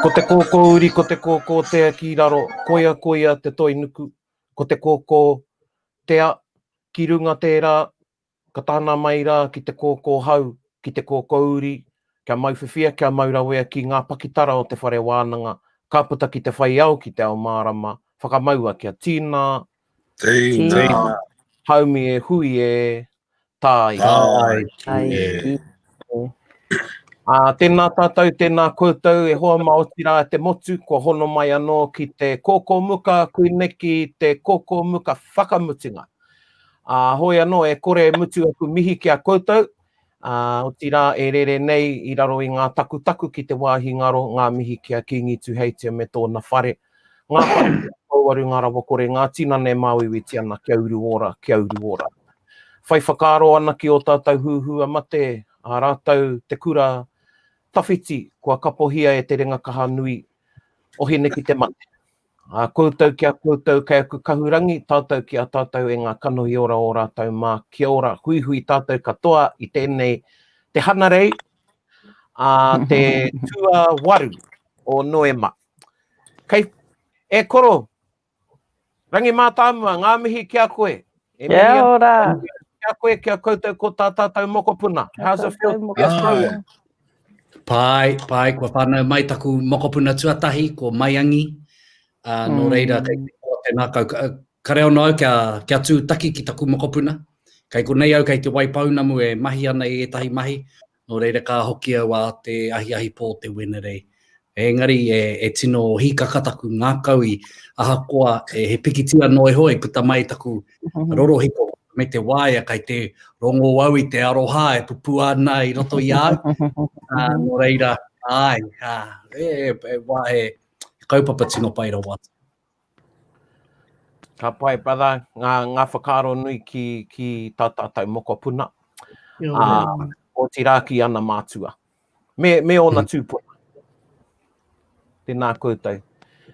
Ko te kōkō uri, ko te kōkō tea ki raro, koia koia te toi nuku, ko te kōkō tea ki runga tērā, ka tāna mai rā ki te kōkō hau, ki te kōkō uri, kia mauwhiwhia, kia maurawea ki ngā pakitara o te whare wānanga, ka puta ki te whai ao, ki te ao mārama, whakamaua kia tīna, Tīna, haumi e hui e, tāi. Tāi. Ā, tēnā tātou, tēnā koutou e hoa mā otirā e te motu, kua hono mai anō ki te kōkō muka, koineki te kōkō muka whakamutunga. Ā, hoi anō e kore e mutu aku mihi ki a koutou, ā, otirā e rere nei i raro i ngā takutaku ki te wāhi ngaro ngā mihi ki a Kīngi Tuheitia me tōna whare, Ngā pari, ngā pouaru, ngā rawakore, ngā tinana e māuiuitia ana kia uru ora, kia uru ora. Whai whakaaro ana ki ō tātou huhua mate, ā rātou te kura tawhiti kua kapohia e te renga kaha nui o Hine-ki-te-mate. Ā koutou ki a koutou kei aku kahurangi, tātou ki a tātou e ngā kanohi ora o rātou mā, kia ora, huihui tātou katoa i tēnei te Hanarei a te tuawaru o Noema. Kei, e koro, Rangi Mātāmua, ngā mihi ki a koe. E mihi Kia ora. Ki a koe, ki a koutou ko tā tātou mokopuna. How's it feel to be Australian? Pai, pai, kua whānau mai taku mokopuna tuatahi, ko Maiangi. Uh, nō reira, mm. kei te koa te ngākau. Kare ono au kia, kia tūtaki ki taku mokopuna. Kei konei au kei te Waipounamu e mahi ana i ētahi mahi. Nō reira ka hoki au ā te ahiahi pō te Wenerei. Engari e, e tino hīkaka taku ngākau i ahakoa e, he pikitia noa iho e puta mai taku rorohiko me te waea kai te rongo au i te aroha e pupū ana i roto i a au. Ā, nō reira, āe, ā, e, e, e, wā, he kaupapa tino pai rawa atu. Ka pai, brother, ngā, ngā whakaaro nui ki, ki tā tātou mokopuna. Ā, otirā ki ana mātua. Me, me ōna mm. tūpuna. Tēnā koutou.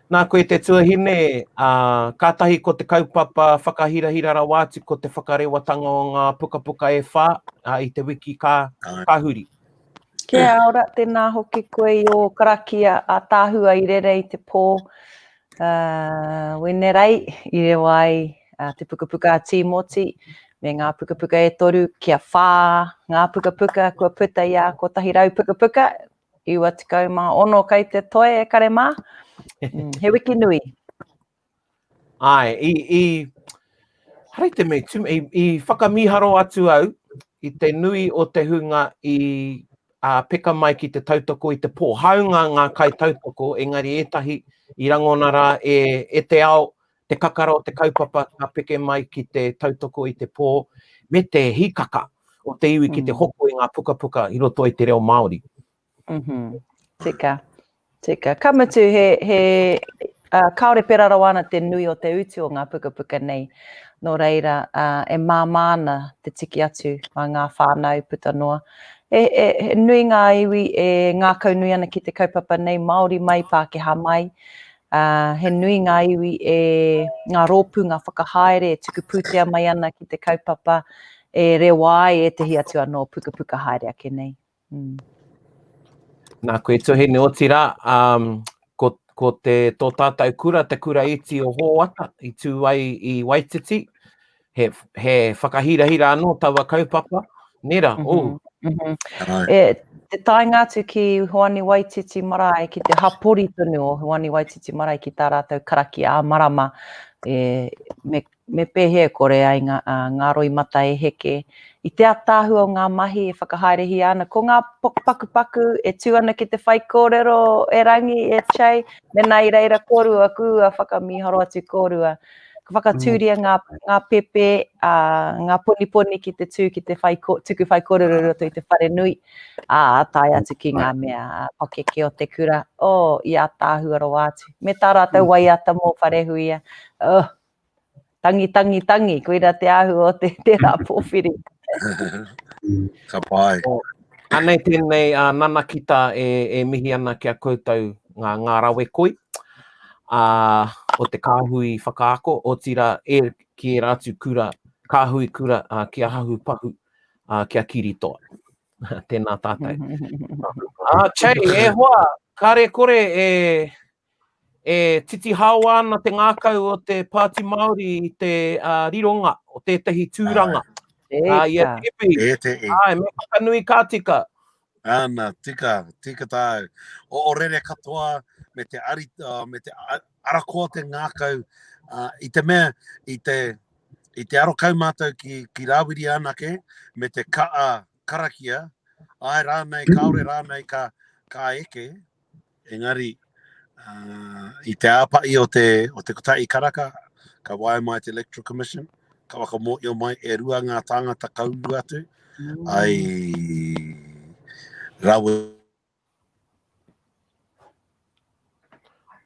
Nā koe te tuahine, ā, kātahi ko te kaupapa whakahirahira rawa atu ko te whakarewatanga o ngā pukapuka e whā ā, i te wiki ka, ka huri. Kia ora, tēnā hoki koe i ō karakia ātaahua i rere i te pō. Uh, Wenerei, i rewa ai uh, te pukapuka a Tīmoti me ngā pukapuka e toru kia whā ngā pukapuka kua puta i a 100 pukapuka, 96 kei te toe e kare mā. Mm, he wiki nui. Āe, i, i, haere te me, i, i whakamīharo atu au i te nui o te hunga i a, peka mai ki te tautoko i te pō. Hāunga ngā kaitautoko, engari ētahi i rangona rā e, e te ao, te kakara o te kaupapa ka peke mai ki te tautoko i te pō, me te hīkaka o te iwi ki te mm. hoko i ngā pukapuka i roto i te reo Māori. Mm -hmm. Tika. Tika. Ka mutu, he, he, uh, kāore pērā rawa ana te nui o te utu o ngā pukapuka nei. Nō reira, uh, e māmā ana te tiki atu mā ngā whānau puta noa. E, e, he nui ngā iwi e ngākau nui ana ki te kaupapa nei, Māori mai, Pākehā mai. Uh, he nui ngā iwi e ngā rōpū, ngā whakahaere e tuku pūtea mai ana ki te kaupapa e rewa ai ētehi atu anō pukapuka haere ake nei. Mm. Nā koe Tuhene, otirā, um, ko, ko te, tō tātou kura, te kura iti o Hōata, i tū ai i Waititi, he, he whakahirahira anō taua kaupapa, nera, mm -hmm. oh. Mm -hmm. E, te taenga atu ki Hoani Waititi Marae, ki te hapori tonu o Hoani Waititi Marae ki tā rātou karakia ā-marama, e, me Me pēhea e kore ai ngā, ngā roimata e heke i te ataahua o ngā mahi e whakahaerehia ana? Ko ngā pakupaku e tū ana ki te whaikōrero e Rangi, e Chey, mēnā i reira kōrua, kua whakamīharo atu kōrua. Ka whakatūria ngā, ngā pepe, ā, ngā poniponi ki te tū ki te whai, tuku whaikōrero i roto i te whare nui, ā, tae atu ki ngā mea pakeke o te kura. Oh, i ataahua rawa atu. Me tā rātou waiata mō Wharehuia. Oh, Tangi, tangi, tangi, koira te āhua o te, tērā pōwhiri. Ka pai. Oh, anei tēnei uh, nanakita e, e mihi ana ki a koutou ngā, ngā rawe koi uh, o te kāhui whakaako, otirā e, ki ērā atu kura, kāhui kura uh, ki a Hahu Pahu, uh, ki a Kiritoa. Tēnā tātou. Ah, Chey, e hoa, Kāre kore e, e titihaoa ana te ngākau o te Pāti Māori i te uh, rironga o tētahi tūranga. Ā, i a Debbie. E te e. Āe, me whakanui ka tika. Ana, tika, tika tāu. O, o rere katoa me te ari, uh, me te arakoa te ngākau uh, i te mea, i te, i te aro kau mātou ki, ki Rāwiri anake, me te kaa karakia, āe rānei, kāore rānei ka, ka eke, engari uh, i te āpa'i o te, o te kotahi karaka, ka waea mai te Electoral Commission, ka whakamōhio mai e rua ngā tāngata ka uru atu, ai rawe.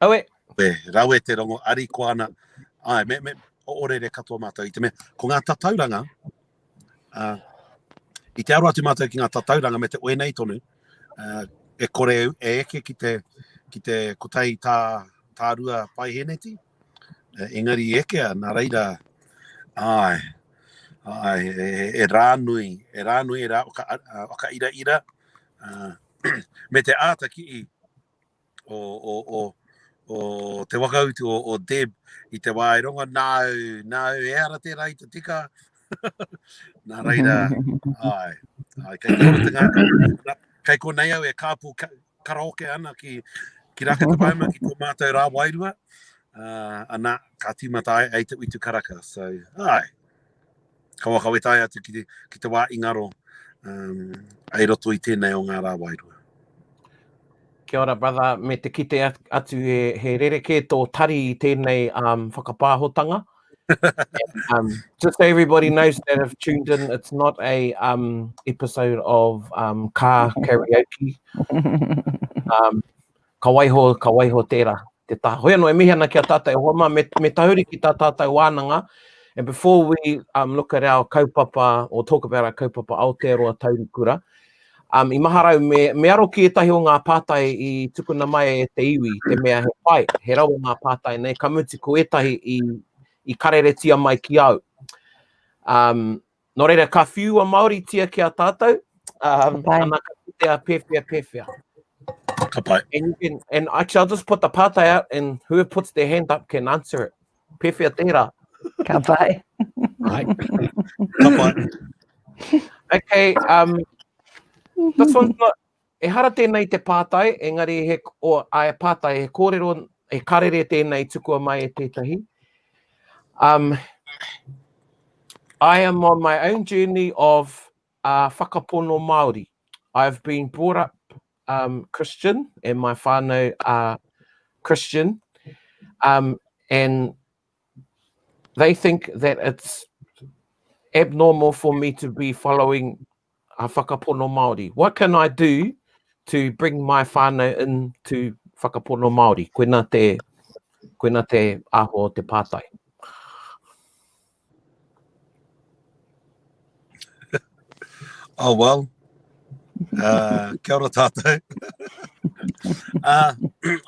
Aue. Rawe te rongo, ari koa ana. Ai, me, me, orere katoa mātou i te mea. Ko ngā tatauranga, uh, i te aro atu mātou ki ngā tatauranga me te oenei tonu, uh, e kore e eke ki te, ki te kotahi tā, tā rua paiheneti, uh, engari i ekea, nā reira, ai, ai, e, e rā nui, e rā nui, e rā waka, waka ira ira, uh, me te āta ki o, o, o, o te whakautu o, o Deb i te wā e rongo, nāu, nāu, ehara tērā i te tika. Nā reira, ai, ai, kei te ora te ngākau. Kei konei au e kāpū karaoke ana ki, ki Rakatapaima, ki tō mātou rā wairua. Uh, ana, ka tīmata ai, ei te utu karaka. So, ai, ka whakawhetai atu ki te, ki te wā i ngaro um, ei roto i tēnei o ngā rā wairua. Kia ora brother, me te kite atu he, he rerekē tō tari i tēnei um, whakapāhotanga. And, um, just so everybody knows that have tuned in, it's not a um, episode of um, car karaoke. Um, ka waiho, ka waiho tērā. Te taha. Hoi anō, e mihi ana ki a tātou e hoa mā, me, me tahuri ki tā tātou wānanga. And before we um, look at our kaupapa, or talk about our kaupapa Aotearoa Taurikura, um, i maharau me, me aro ki ētahi o ngā pātai i tukuna mai e te iwi, te mea he pai, he rawe ngā pātai nei, ka mutu ko ētahi i, i kareretia mai ki au. Um, Nō reira, ka whiua Māoritia ki a tātou, um, ana ka kitea pēwhea, pēwhea. Ka pai. And, you can, and actually, I'll just put the pātai out and whoever puts their hand up can answer it. Pēwhea tērā. Ka pai. Right. Ka pai. Okay, um, this one's not, Ehara tēnei te pātai, engari he, o, ae pātai, he kōrero, he karere tēnei tukua mai e tētahi. Um, I am on my own journey of uh, whakapono Māori. I've been brought up um, Christian and my whānau are Christian. Um, and they think that it's abnormal for me to be following a whakapono Māori. What can I do to bring my whānau in to whakapono Māori? Koina te, koina te āhua o te pātai. Oh well, uh, kia ora tātou. uh,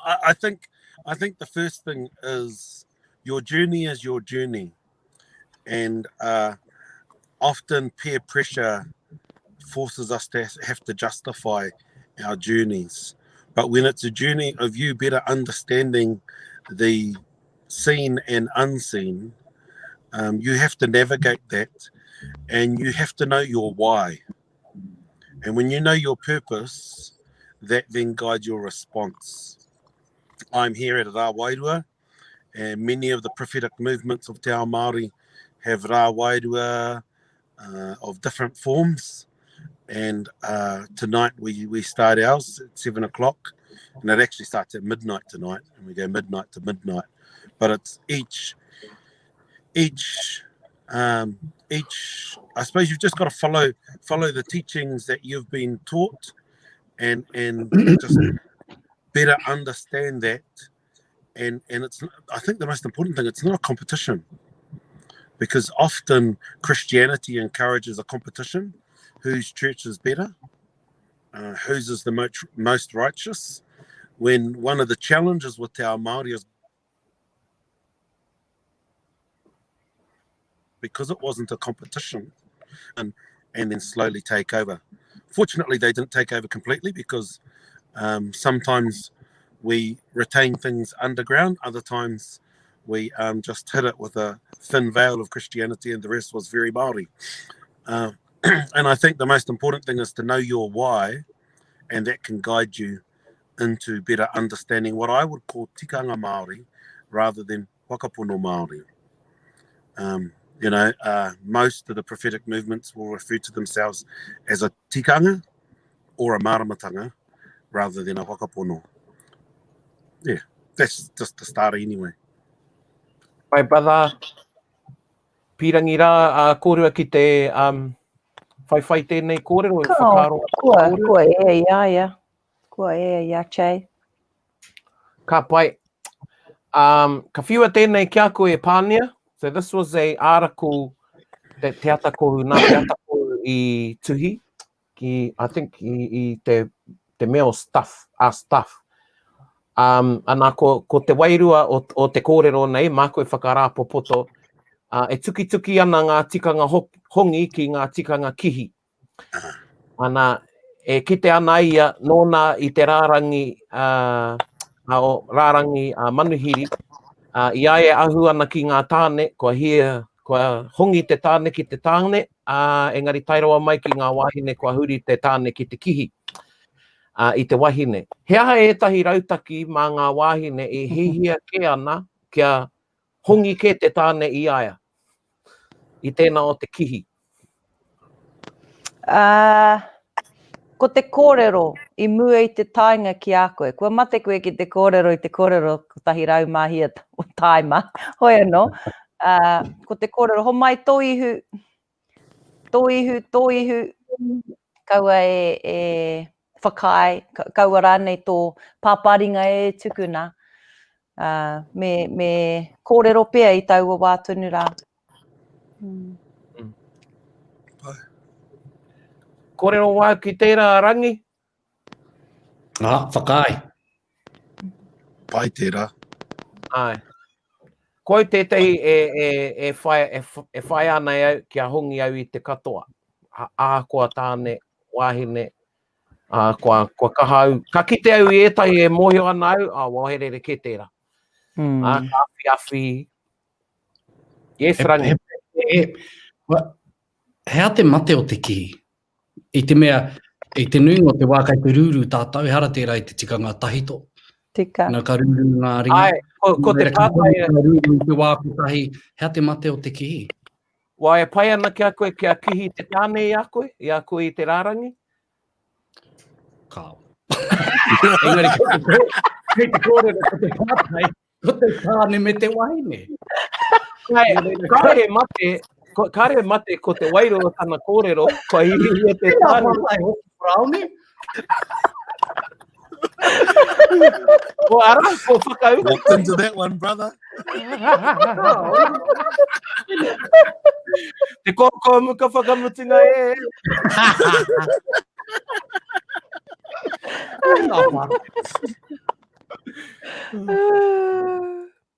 I, I think I think the first thing is your journey is your journey. And uh, often peer pressure forces us to have to justify our journeys. But when it's a journey of you better understanding the seen and unseen, um, you have to navigate that and you have to know your why. And when you know your purpose, that then guides your response. I'm here at Rā Wairua, and many of the prophetic movements of Te Ao Māori have Rā Wairua uh, of different forms. And uh, tonight we, we start ours at seven o'clock, and it actually starts at midnight tonight, and we go midnight to midnight. But it's each, each, um, each. I suppose you've just got to follow follow the teachings that you've been taught, and and just better understand that and and it's I think the most important thing it's not a competition because often Christianity encourages a competition whose church is better uh, whose is the most most righteous when one of the challenges with Te Ao Māori is because it wasn't a competition and and then slowly take over. Fortunately, they didn't take over completely because um, sometimes we retain things underground, other times we um, just hit it with a thin veil of Christianity and the rest was very Māori. Uh, and I think the most important thing is to know your why, and that can guide you into better understanding what I would call tikanga Māori rather than whakapono Māori. Um, you know, uh, most of the prophetic movements will refer to themselves as a tikanga or a maramatanga rather than a whakapono. Yeah, that's just the starter anyway. My brother, pīrangi rā a uh, kōrua ki te um, whaiwhai tēnei kōrero, e whakaaro. Kua, kua e ia ia. Kua e ia Che. Ka pai. Um, ka whiua tēnei ki a koe e Pānia. So this was a article that Te Atakohu, nā Te Atakohu i tuhi, ki, I think, i, i te, te mea o stuff, a stuff. Um, ana, ko, ko te wairua o, o te kōrero nei, māku e whakarāpopoto, uh, e tukituki ana ngā tikanga ho, hongi ki ngā tikanga kihi. Ana, e kite ana ia nōna i te rārangi, uh, o, rārangi uh, manuhiri, uh, i a ia ahu ana ki ngā tāne, kua hia, kua hongi te tāne ki te tāne, uh, engari tae rawa mai ki ngā wāhine kua huri te tāne ki te kihi uh, i te wahine. He aha ētahi rautaki mā ngā wāhine e hihia kē ana kia hongi kē te tāne i a ia, i tēnā o te kihi? Uh, ko te kōrero i mua i te taenga ki a koe. Kua mate koe ki te kōrero i te kōrero kotahi rau mahia taima, hoi anō. Uh, ko te kōrero, homai tō ihu, tō ihu, tō ihu, kaua e, e whakaae, kaua rānei tō pāpāringa e tukuna, uh, me, me kōrero pea i taua wā tonu rā. Mm. mm. Kōrero wā ki tērā rangi? Ah, whakaae. Pai tērā. Ai. Ko au tētahi e, e, e, whai, e, e whai ana e au kia hongi au i te katoa. Ahakoa tāne, wāhine, ā, kua, kua kaha au. Ka kite au i ētahi e mōhio ana au, ā, wao he rerekē tērā. Mm. Ā, ka awhi awhi. Yes, Rangi. He, he, he, he a te mate o te kihi? I te mea, i te nuinga o te wā kei te rūrū tātou, ehara tērā i te tikanga tahito. Tika. Na, ka rūrū ngā ringa. Ai, ko, ko te pātai... Ka rūrū te wā kotahi, hea te mate o te kihi? Wā, e pai ana ki a koe kia kihi te tāne i a koe, i a koe i te rārangi? Kāo. Engari, kei te kōrero ko te pātai, Ko te tāne me te wahine. Kāre he mate, kāre he mate ko te wairua o tana kōrero, kua hihihia te tāne. Tēnā hoki Paraone. Ko ara, ko whakautu. Walked into that one, brother. Te kōkō muka whakamutunga e. Tēnā whānau.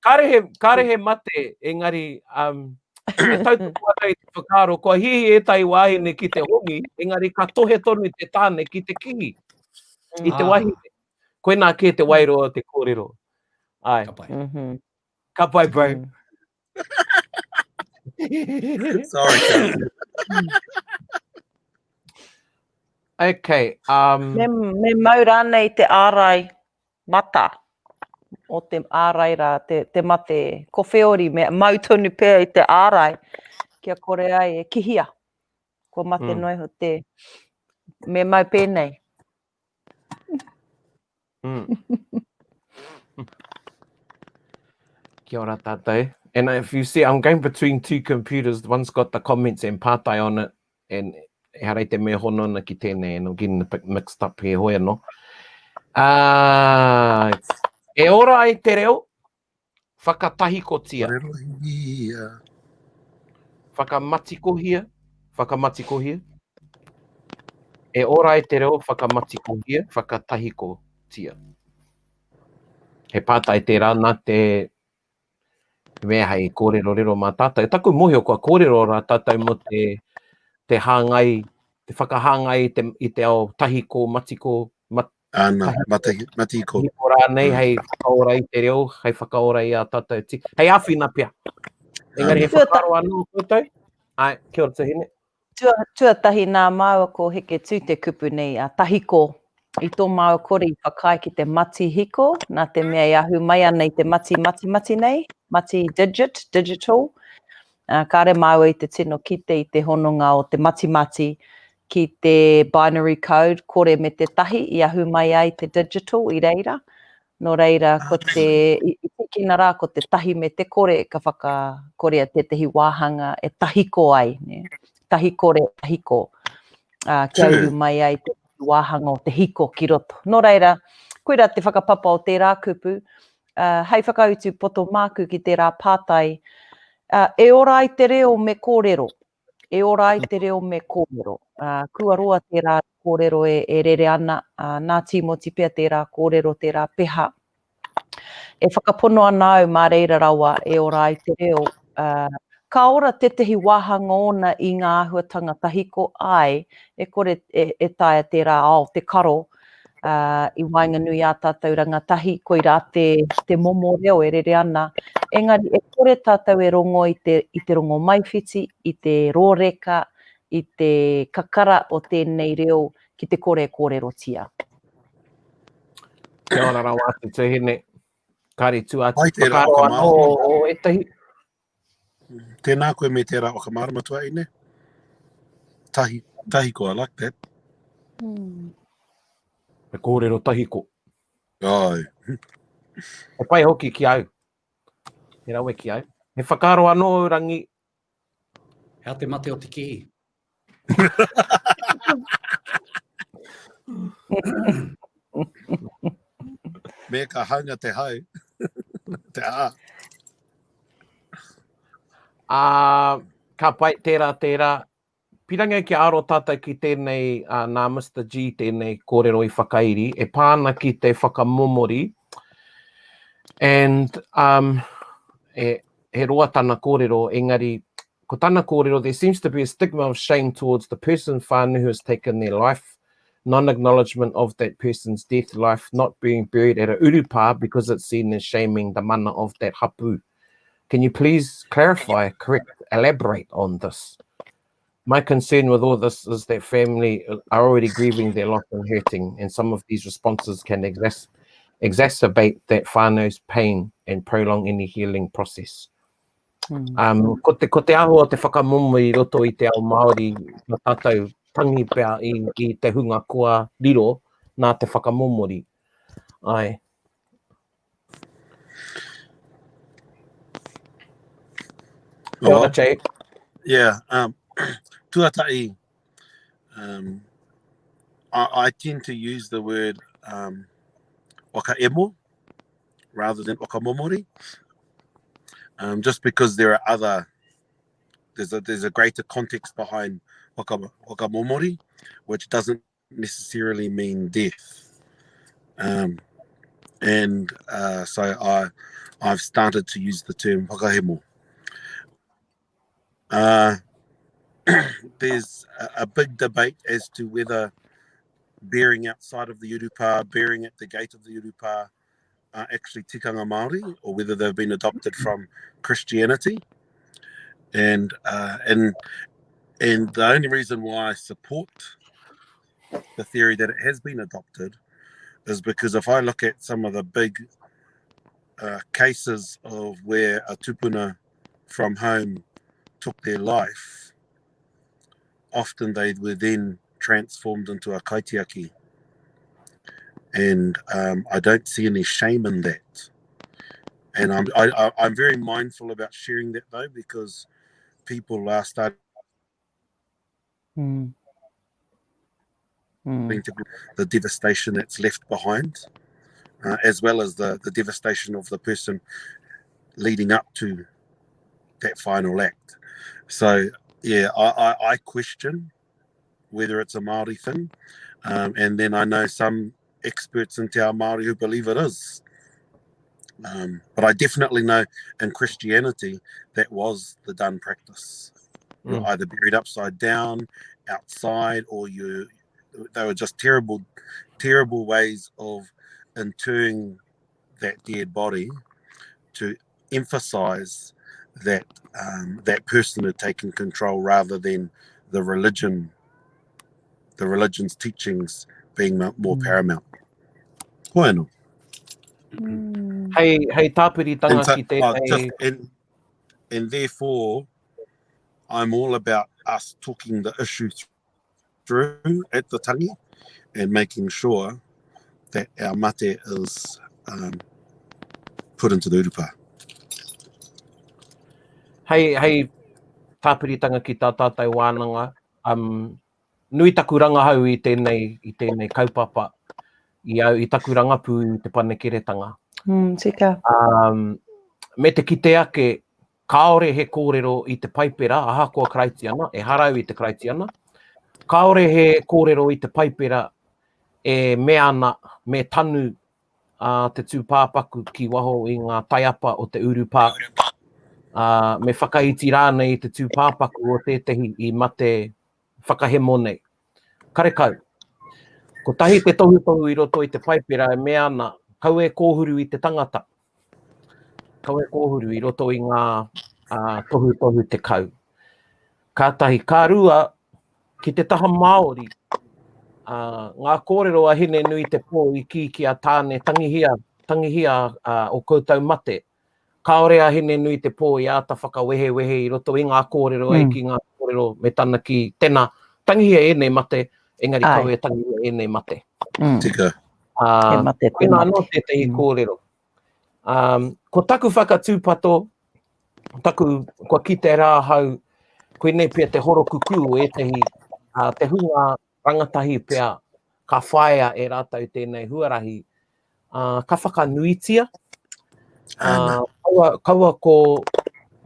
Kāre he, kāre he mate, engari, um, e tautoko ana i te whakaaro, kua hihi ētahi wāhine ki te hongi, engari ka tohe tonu te tāne ki te kihi i te ah. wahine. Koinā kē te wairua o te kōrero. Ai. Ka pai. Mm -hmm. Ka pai, bro. Mm. Sorry, guys. Okay. Um... Me, me mau rānei te ārai mata o te ārai rā, te, te mate kowheori, me mau tonu pea i te ārai kia kore ai e kihia. Kua mate mm. noa iho te, me mau pēnei. Mm. Kia ora tātou. And if you see, I'm going between two computers. One's got the comments and pātai on it, and ehara i te mea hono ana ki tēnei, and I'm getting a bit mixed up here, hoi anō. Uh, e ora ai te reo, Whakatahikotia. Wharerohia. Whakamatikohia, whakamatikohia. E ora ai te reo whakamatikohia, whakatahikotia. He pātai tērā nā te mea hei kōrerorero mā tātou. Taku mōhio kua kōrero rā tātou mō te, te hāngai, te whakahāngai i te, i te ao tahiko, matiko, mat. Ana, mate, matihiko. Hiko rānei hei whakaora i te reo, hei whakaora i a tātou ti. Hei āwhina pea. Engari he whakaaro anō koutou? Ai, kia ora Tuhine. Tua, tuatahi nā māua ko Heketū te kupu nei, a tahiko. I tō māua kore i whakaae ki te matihiko, nā te mea e ahu mai ana i te mati matimati nei, mati digit, digital. Uh, kāre māua i te tino kite i te hononga o te matimati ki te binary code, kore me te tahi, i ahu mai ai te digital i reira. Nō reira, ko te, i, i tīkina rā, ko te tahi me te kore ka whakakorea tētehi wāhanga e tahiko ai, ne? Tahi kore, tahiko, ā, kia uru mai ai te wāhanga o te hiko ki roto. Nō reira, koirā te whakapapa o tērā kupu, ā, hei whakautu poto māku ki tērā pātai, ā, e ora ai te reo me kōrero, E ora ai te reo me kōrero. Ā, kua roa tērā kōrero e, e rere ana, ā, nā Tīmoti pea tērā kōrero, tērā peha. E whakapono ana au mā reira rawa e ora ai te reo. Ā, ka ora tētehi wāhanga ōna i ngā āhuatanga tahiko, āe, e kore e, e taea tērā ao te karo, ā, i waenganui i ā tātou rangatahi, koirā te, te momo reo e rere ana. Engari, e kore tātou e rongo i te, i te rongomaiwhiti, i te rōreka, i te kakara o tēnei reo ki te kore e kōrerotia. Kia ora rawa atu, Tuhine. Kāre tua atu. Whakaaro anō o ētahi. Tēnā koe me tērā whakamārama tuaine. Tahi, tahiko, I like that. Mm. Me kōrero tahiko. Ai. He pai hoki ki au. He rawe ki au. He whakaaro anō, Rangi. Hea te mate o te kihi? Me ka haunga te hau. te ā. Ā, ka pai tērā, tērā. Pirangi kia aro tātou ki tēnei, uh, nā Mr. G tēnei kōrero i whakairi, e pā ana ki te whakamomori. And, um, e, he roa tana kōrero, engari ko tana kōrero, there seems to be a stigma of shame towards the person whānau who has taken their life, non-acknowledgement of that person's death, life not being buried at a urupā because it's seen as shaming the mana of that hapu. Can you please clarify, correct, elaborate on this? My concern with all this is that family are already grieving their loss and hurting, and some of these responses can exas exacerbate that whānau's pain and prolong any healing process. Mm. Um, ko, te, ko te āhua o te whakamomo i roto i te ao Māori, nā tātou tangi pea i, i te hunga kua riro nā te whakamomori. Ai. Kia ora, Jake. Yeah, um, tuatahi, um, I, I tend to use the word um, wakaemo rather than wakamomori, um, just because there are other, there's a, there's a greater context behind waka, wakamomori, which doesn't necessarily mean death. Um, and uh, so I, I've started to use the term whakahemo. Uh, there's a, a big debate as to whether bearing outside of the urupa, bearing at the gate of the urupa, are actually tikanga Māori or whether they've been adopted from Christianity. And uh, and and the only reason why I support the theory that it has been adopted is because if I look at some of the big uh, cases of where a tupuna from home took their life, often they were then transformed into a kaitiaki. And um, I don't see any shame in that. And I'm, I, I, I'm very mindful about sharing that though, because people are starting mm. Mm. to the devastation that's left behind, uh, as well as the, the devastation of the person leading up to that final act. So, yeah, I, I, I question whether it's a Māori thing. Um, and then I know some experts in Te Ao Māori who believe it is. Um, but I definitely know in Christianity that was the done practice. You're mm. either buried upside down, outside, or you. They were just terrible, terrible ways of interring that dead body to emphasize that um, that person had taken control rather than the religion, the religion's teachings being more mm. paramount. Hoi anō. Mm. Hei, hei tāpiritanga so, ki tēnei... Oh, just, and, and therefore, I'm all about us talking the issue through at the tangi and making sure that our mate is um, put into the urupa. Hei, hei tāpiritanga ki tā tātou wānanga, um, nui taku rangahau i tēnei, i tēnei kaupapa, i, au, i taku rangapū i te panekeretanga. Mm, tika. Um, me te kite ake, kāore he kōrero i te Paipera, ahakoa Karaitiana, ehara au i te Karaitiana, kāore he kōrero i te Paipera e mea ana me tanu a te tūpāpaku ki waho i ngā taiapa o te urupā, ā, me whakaiti rānei i te tūpāpaku o tētehi i mate whakahemo nei. Karekau. Kotahi te tohutohu i roto i te Paipera e mea ana, kaua e kōhuru i te tangata. Kaua e kōhuru i roto i ngā uh, tohutohu tekau. Kātahi, ka rua, ki te taha Māori, uh, ngā kōrero a Hine-nui-te-pō i kī ki a Tāne, tangihia, tangihia uh, o koutou mate. Kāore a Hine-nui-te-pō i āta whakawehewehe i roto i ngā kōrero mm. ai ki ngā kōrero me tana kī, tena, tangihia ēnei mate, engari kaua e tangihia ēnei mate. Mm. Tika. Uh, He mate te koina mate. anō tētehi Mm. kōrero. Um, ko taku whakatūpato, taku, kua kite rā ahau, koinei pea te horokukū o ētehi, uh, te hunga rangatahi pea ka whāia e rātou tēnei huarahi, uh, ka whakanuitia, uh, kaua, kaua ko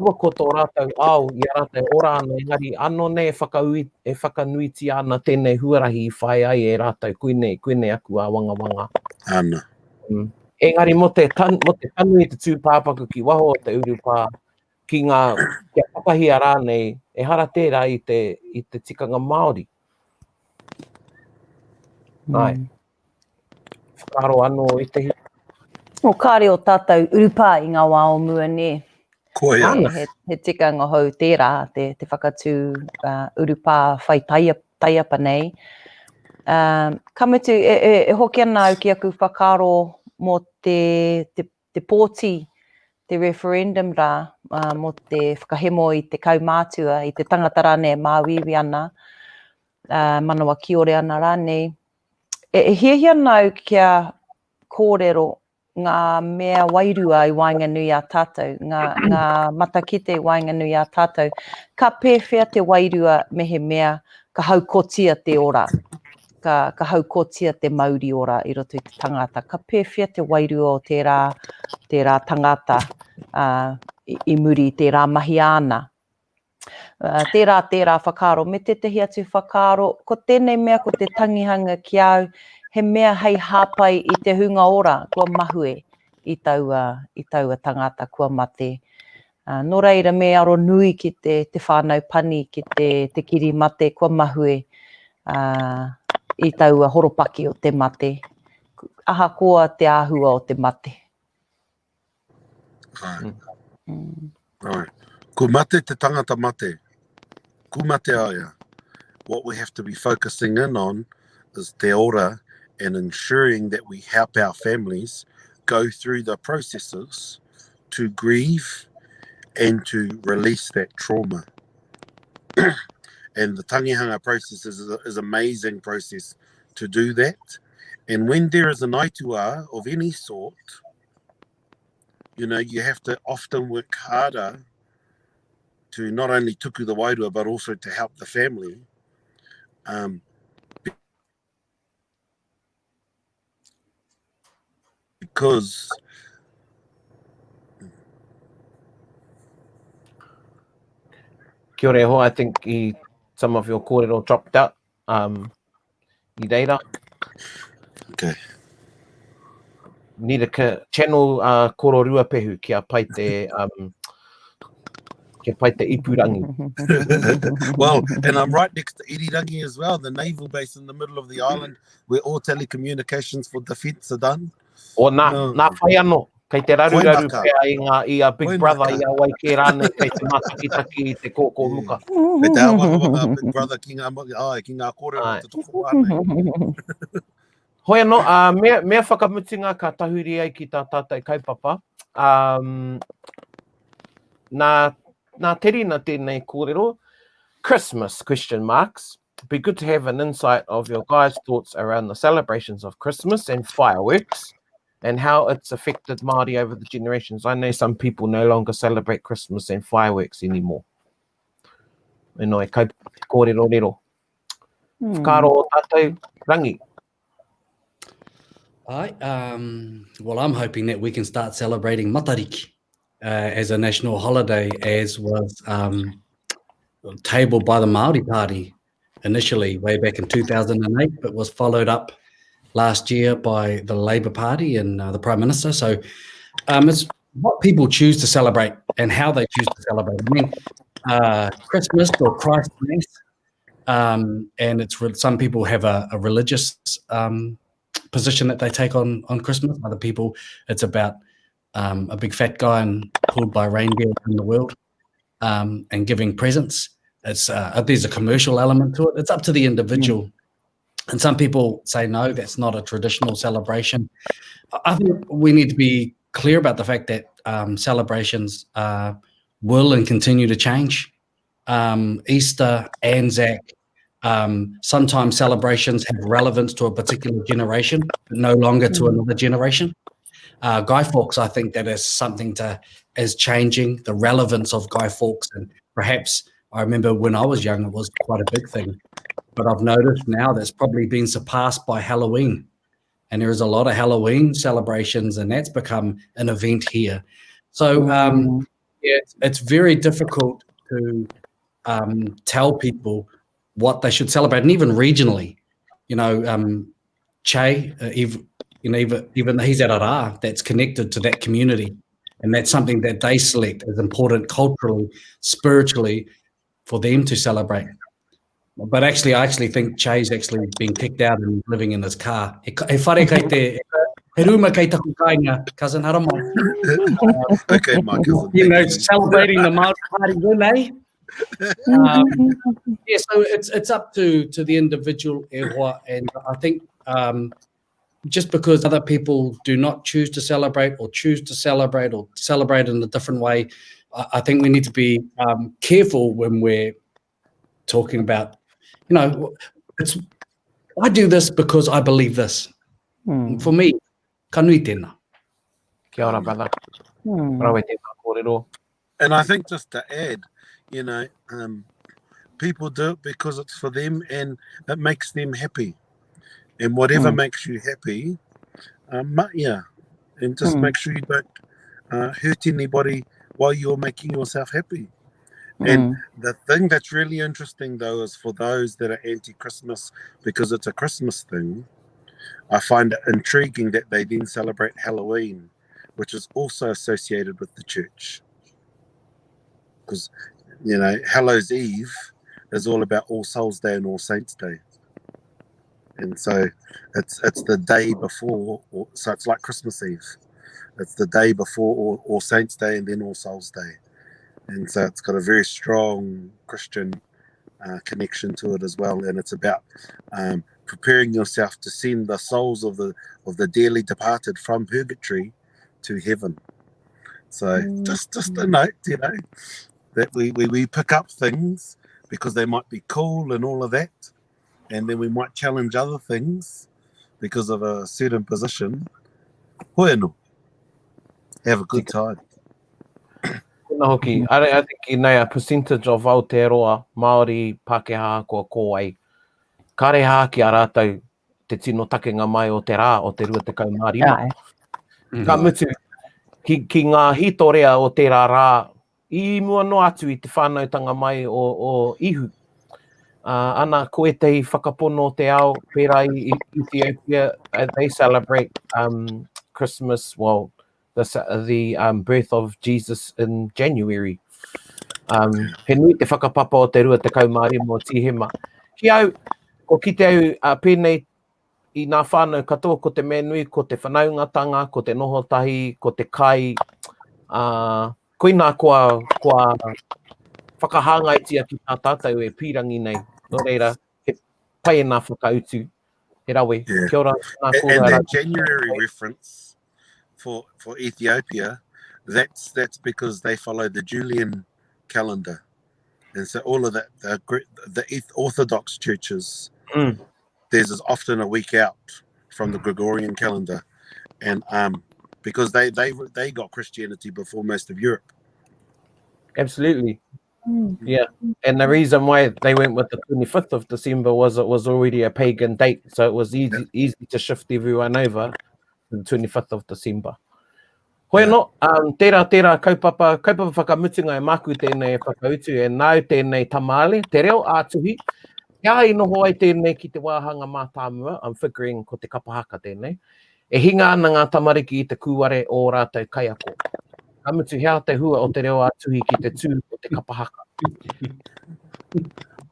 kaua ko tō rātou ao i a rātou ora ana, engari anō nei e, whakaui, e whakanuitia ana tēnei huarahi i whai ai e rātou, koinei, koinei aku āwangawanga. Ana. Mm. Engari mō te, tan, mō te tanu i te tūpāpaku ki waho o te urupā, ki ngā, kia takahia rānei, ehara tērā i te, i te tikanga Māori. Ai. Mm. Whakaaro anō i te O kāre o tātou urupā i ngā wā o mua, nē. Koia. Ana. He, he tikanga hou tērā, te, te whakatū uh, urupā whai taia, taiapa nei. Um, ka mutu, e, e, e hoki ana au ki aku whakaaro mō te, te, te pōti, te referendum rā, uh, mō te whakahemo i te kaumātua, i te tangata rānei e māuiui ana, uh, manawa kiore ana rānei. E, e hiahia ana au kia kōrero ngā mea wairua i waenganui i a tātou, ngā, ngā matakite i waenganui i a tātou. Ka pēwhea te wairua mehemea ka haukotia te ora, ka, ka haukotia te mauri ora i roto i te tangata. Ka pēwhea te wairua o tērā, tērā tangata uh, i, i muri i tērā mahi āna. Tērā, tērā whakaaro. Me tētahi atu whakaaro, ko tēnei mea ko te tangihanga ki a au, he mea hei hāpai i te hunga ora kua mahue i taua, i taua tangata kua mate. Uh, nō reira me aro nui ki te, te whānau pani, ki te, te kiri mate kua mahue uh, i taua horopaki o te mate, ahakoa te āhua o te mate. Ai. Mm. Ai. Ko mate te tangata mate. Ku mate aia. What we have to be focusing in on is te ora and ensuring that we help our families go through the processes to grieve and to release that trauma. and the tangihanga process is, is amazing process to do that. And when there is an aitua of any sort, you know, you have to often work harder to not only tuku the wairua, but also to help the family. Um, because Kia ora e hoa, I think i, some of your kōrero dropped out um, i reira. Okay. Need a channel uh, Koro Ruapehu kia pai te um, Kia pai te ipurangi. well, and I'm right next to Irirangi as well, the naval base in the middle of the island where all telecommunications for defence are done. O nā, no. nā whai anō, kei te raruraru pea i, ngā, i a Big Koinaka. Brother, i a wai kē rānei, kei te mātakitaki i te kōkō muka. Kei te awangawanga a Big Brother ki ngā, ai, ki ngā kōrero o te tokomaha nei. Hoi anō, uh, mea, mea whakamutunga ka tahuri ai ki tā tātou kaupapa. Um, nā, nā Terina tēnei kōrero, Christmas, question marks. Be good to have an insight of your guys' thoughts around the celebrations of Christmas and fireworks and how it's affected Māori over the generations. I know some people no longer celebrate Christmas and fireworks anymore. You know, kai kōrero rero. Whakaaro o tātou, Rangi. I, um, well, I'm hoping that we can start celebrating Matariki uh, as a national holiday, as was um, tabled by the Māori Party initially way back in 2008, but was followed up last year by the Labour Party and uh, the Prime Minister. So um, it's what people choose to celebrate and how they choose to celebrate. I mean, uh, Christmas or Christmas, um, and it's some people have a, a religious um, position that they take on on Christmas. Other people, it's about um, a big fat guy and pulled by reindeer in the world um, and giving presents. It's uh, there's a commercial element to it. It's up to the individual. Mm. And some people say no, that's not a traditional celebration. I think we need to be clear about the fact that um, celebrations uh, will and continue to change. Um, Easter, Anzac, um, sometimes celebrations have relevance to a particular generation, but no longer to mm. another generation. Uh, Guy Fawkes, I think that is something to is changing the relevance of Guy Fawkes, and perhaps I remember when I was young, it was quite a big thing. But I've noticed now that's probably been surpassed by Halloween. And there is a lot of Halloween celebrations, and that's become an event here. So um, mm. yeah, it's, it's very difficult to um, tell people what they should celebrate, and even regionally. You know, um, Che, uh, even, you know, even, even he's at Ara, that's connected to that community. And that's something that they select as important culturally, spiritually, for them to celebrate. But actually, I actually think Che's actually been kicked out and living in his car. He, he whare kei te, he rūma kei taku kāinga, cousin haramai. okay, my cousin. You know, celebrating the Māori party win, eh? Um, yeah, so it's it's up to to the individual, e hoa, and I think um, just because other people do not choose to celebrate or choose to celebrate or celebrate in a different way, I, I think we need to be um, careful when we're talking about, you know, it's I do this because I believe this. Mm. For me, ka nui tēnā. Kia ora, brother. Mm. Rawe tēnā kōrero. And I think just to add, you know, um, people do it because it's for them and it makes them happy. And whatever mm. makes you happy, um, yeah, and just mm. make sure you don't uh, hurt anybody while you're making yourself happy. And mm. the thing that's really interesting, though, is for those that are anti Christmas because it's a Christmas thing, I find it intriguing that they then celebrate Halloween, which is also associated with the church. Because, you know, Hallows Eve is all about All Souls Day and All Saints Day. And so it's it's the day before, or, so it's like Christmas Eve. It's the day before All, All Saints Day and then All Souls Day. And so it's got a very strong Christian uh, connection to it as well. And it's about um, preparing yourself to send the souls of the of the dearly departed from purgatory to heaven. So mm. just just a note, you know, that we, we, we pick up things because they might be cool and all of that. And then we might challenge other things because of a certain position. Hoi anō. Have a good time. Tēnā hoki. I, I think you know, a percentage of Aotearoa, Māori, Pākehā, kua kōai. Kāre hā ki a rātou te tino takenga mai o te rā o te 25. Ai. Mm -hmm. Ka mutu, ki, ki ngā hītorea o tērā rā, i mua noa atu i te whānautanga mai o, o Ihu. Uh, ana, ko ētahi whakapono o te ao, pērā i, i Ethiopia, uh, they celebrate um, Christmas, well, the, the um, birth of Jesus in January. Um, he nui te whakapapa o te 25 o Tīhema. Ki au, ko kite au uh, pēnei i nā whānau katoa, ko te mea nui, ko te whanaungatanga, ko te noho tahi, ko te kai, uh, koinā kua, kua whakahāngaitia ki tā tātou e pīrangi nei. Nō reira, he pai nā whakautu. He rawe. Yeah. Kia ora. Nā and, and that January reference for, for Ethiopia, that's, that's because they follow the Julian calendar. And so all of that, the, the Orthodox churches, mm. theirs is often a week out from the Gregorian calendar. And um, because they, they, they got Christianity before most of Europe. Absolutely. Mm. Yeah. And the reason why they went with the 25th of December was it was already a pagan date. So it was easy, yeah. easy to shift everyone over to the 25th of December. Hoi anō, um, tērā, tērā kaupapa, kaupapa whakamutunga e māku tēnei e whakautu, e nāu tēnei tamāle, te reo ā-tuhi. He aha i noho ai tēnei ki te wāhanga mātāmua, I'm figuring ko te kapa haka tēnei. E hinga ana ngā tamariki i te kūare o ō rātou kaiako. Ka mutu, he aha te hua o te reo ā-tuhi ki te tū o te kapa haka?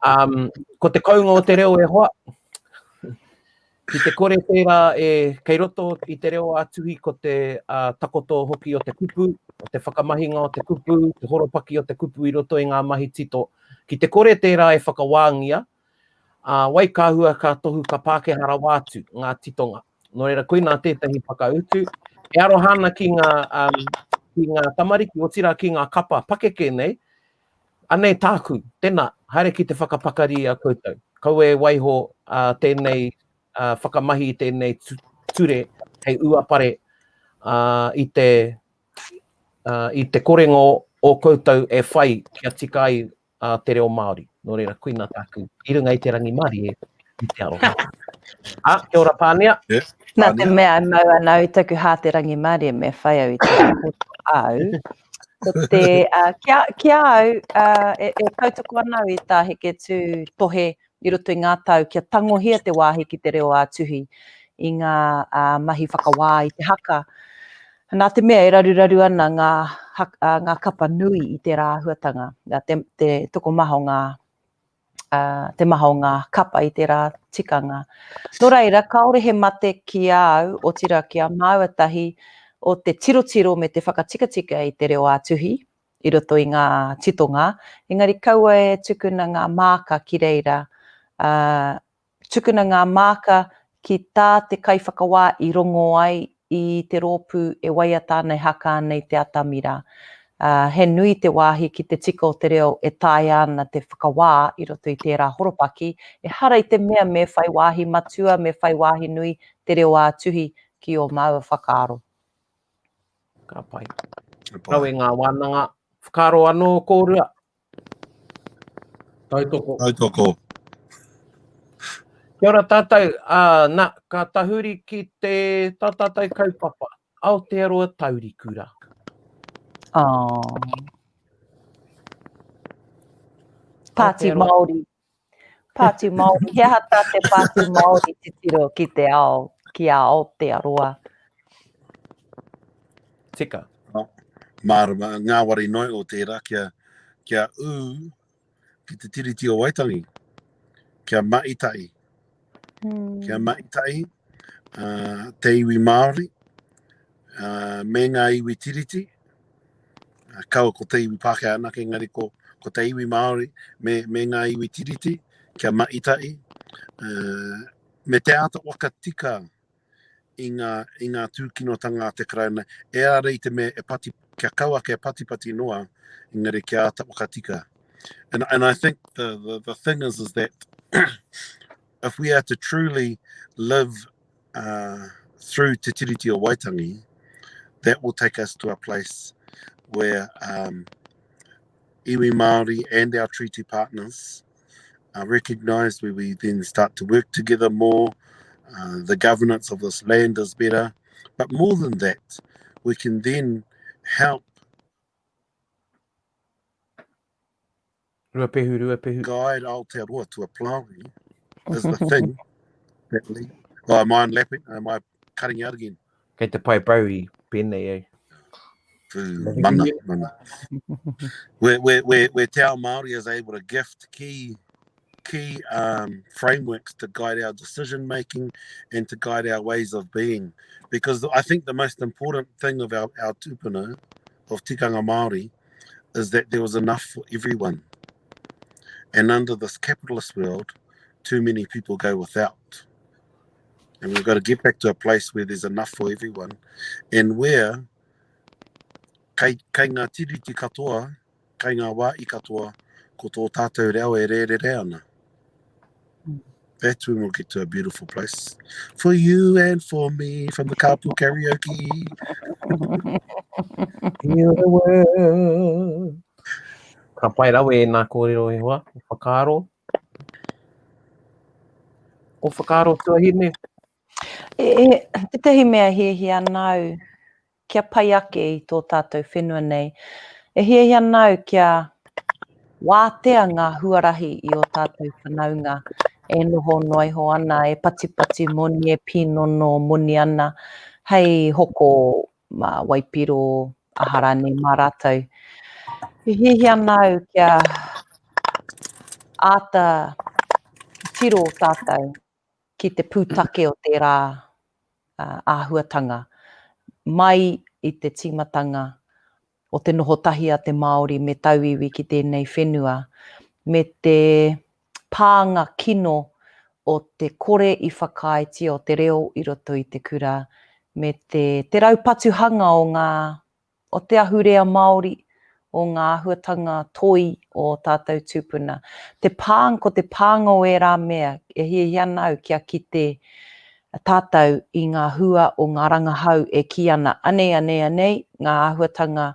Um, ko te kounga o te reo e hoa, Ki te kore tērā e kei roto i te reo ā-tuhi ko te uh, takoto hoki o te kupu, o te whakamahinga o te kupu, te horopaki o te kupu i roto i ngā mahi tito. Ki te kore tērā e whakawāngia, uh, wai ka hua ka tohu ka Pākehā rawa atu ngā titonga. Nō reira, koinā tētahi whakautu. E aroha ana ki ngā, um, ki ngā tamariki, otirā ki ngā kapa pakeke nei, Anei tāku, tēnā, haere ki te whakapakari i a koutou. Kaua e waiho uh, tēnei uh, whakamahi i tēnei ture hei uapare uh, i te uh, i te korenga o koutou e whai kia tika ai uh, te reo Māori. Nō reira, koina tāku. I runga i te rangimārie, i te aroha. Ah, kia ora Pānia. Yeah, Nā te mea e mau ana au i taku hā te rangimārie me whai au i te koto au. Ko te, uh, ki, a, ki a au, uh, e, e tautoko ana au i tā Heketū tohe i roto i ngā tau kia tangohia te wāhi ki te reo ā-tuhi i ngā uh, mahi whakawā i te haka. Nā te mea e raruraru ana ngā, haka, uh, ngā kapa nui i tērā āhuatanga, te, te tokomaha o ngā uh, te maha o ngā kapa i tērā tikanga. Nō reira, kāore he mate ki a au, otirā ki a māua tahi, o te tirotiro me te whakatikatika i te reo ā-tuhi i roto i ngā titonga, engari kaua e tukuna ngā māka ki reira, uh, Tukuna ngā māka ki tā te kaiwhakawā i rongo ai i te rōpū e waiata ana, e haka ana i te atamira. Ā, he nui te wāhi ki te tika o te reo e taea ana te whakawā i roto i tērā horopaki, ehara i te mea me whai wāhi matua, me whai wāhi nui te reo ā-tuhi ki ō māua whakaaro. Ka pai. Rawe ngā wānanga. Whakaaro anō kōrua. Tautoko. Tautoko. Kia ora tātou, uh, na, ka tahuri ki te tā tātou kaupapa, Aotearoa Taurikura. Oh. Pāti Māori. Pāti Māori. He aha tā te Pāti Māori titiro ki te ao, ki a Aotearoa? Tika. Mārama, ngāwari noa o tērā kia, kia ū ki te Tiriti o Waitangi, kia maitahi, mm. kia maitahi uh, te iwi Māori uh, me ngā iwi Tiriti, uh, kaua ko te iwi Pākehā anake, engari ko, ko te iwi Māori me, me ngā iwi Tiriti, kia maitahi, uh, me te āta whakatika i ngā, i ngā tūkinotanga a te Karauna, ehara i te mea e pati, kia kaua ake e patipati noa, engari kia āta whakatika. And, and I think the, the, the thing is, is that if we are to truly live uh, through Te Tiriti o Waitangi, that will take us to a place where um, iwi Māori and our treaty partners are recognised, where we then start to work together more. Uh, the governance of this land is better. But more than that, we can then help Ruapehu, Ruapehu. guide Aotearoa to apply is the thing that lead. Oh, am I lapping? Am I cutting out again? Kei te pai bro i pēnei ai. Mana, mana. Where, where, where, where Te Ao Māori is able to gift key key um, frameworks to guide our decision making and to guide our ways of being. Because I think the most important thing of our, our tupuna, of tikanga Māori, is that there was enough for everyone. And under this capitalist world, too many people go without. And we've got to get back to a place where there's enough for everyone and where kei, kei ngā tiriti katoa, kei ngā wā i katoa, ko tō tātou reo e rērere ana. That's when we'll get to a beautiful place. For you and for me, from the carpool karaoke. Heal the world. Ka pai rawe e nā kōrero e hoa, whakaaro. O whakaaro tuahine. E, e, tētahi mea hiahia ana au kia pai ake i tō tātou whenua nei. E hiahia ana au kia wātea ngā huarahi i ō tātou whanaunga e noho noa iho ana, e patipati moni, e pīnono moni ana hei hoko mā waipiro, aha rānei mā rātou. E hiahia ana au kia āta tiro tātou ki te pūtake o tērā āhuatanga mai i te tīmatanga o te noho tahi a te Māori me tauiwi ki tēnei whenua, me te pānga kino o te kore i whakaaetia o te reo i roto i te kura, me te, te raupatuhanga o ngā o te ahurea Māori, o ngā āhuatanga toi o ō tātou tūpuna. Te pāng, ko te pānga o ērā mea, e hiahia ana au kia kite tātou i ngā hua o ngā rangahau e kī ana, anei, anei, anei, ngā āhuatanga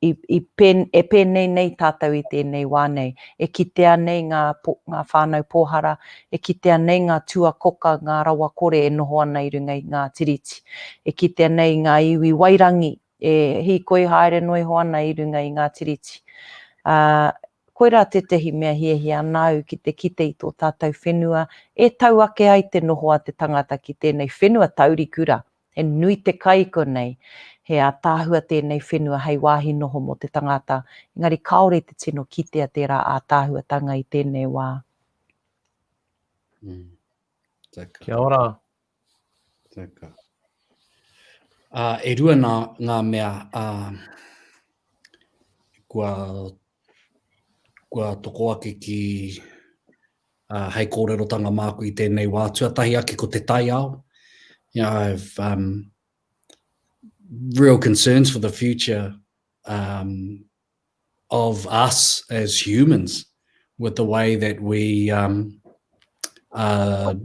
i, i pēn, e pēnei nei tātou i tēnei wā nei. E kitea nei ngā, po, ngā whānau pōhara, e kitea nei ngā tuakoka, ngā rawakore e noho ana i runga i ngā tiriti. E kitea nei ngā iwi wairangi e hīkoi haere noa iho ana i runga i ngā tiriti. Ā, koirā tētahi mea hiahia ana au ki te kite i tō tātou whenua e tau ake ai te noho a te tangata ki tēnei whenua taurikura. He nui te kai i konei, he ātaahua tēnei whenua hei wāhi noho mō te tangata, engari kāore i te tino kitea tērā ātaahuatanga i tēnei wā. Mm. Teka. Kia ora. Teka. Uh, e rua nā, ngā mea uh, kua, kua toko ake ki uh, hei kōrerotanga māku i tēnei wā. Tuatahi ake ko te taiao. You know, I've um, real concerns for the future um, of us as humans with the way that we um, uh,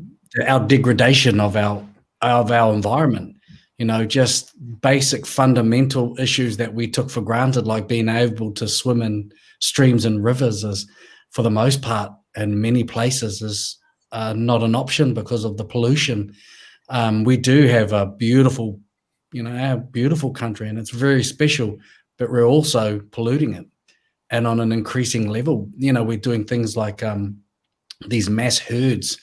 our degradation of our of our environment you know just basic fundamental issues that we took for granted like being able to swim in streams and rivers is for the most part in many places is uh, not an option because of the pollution um, we do have a beautiful you know, our beautiful country and it's very special, but we're also polluting it. And on an increasing level, you know, we're doing things like um, these mass herds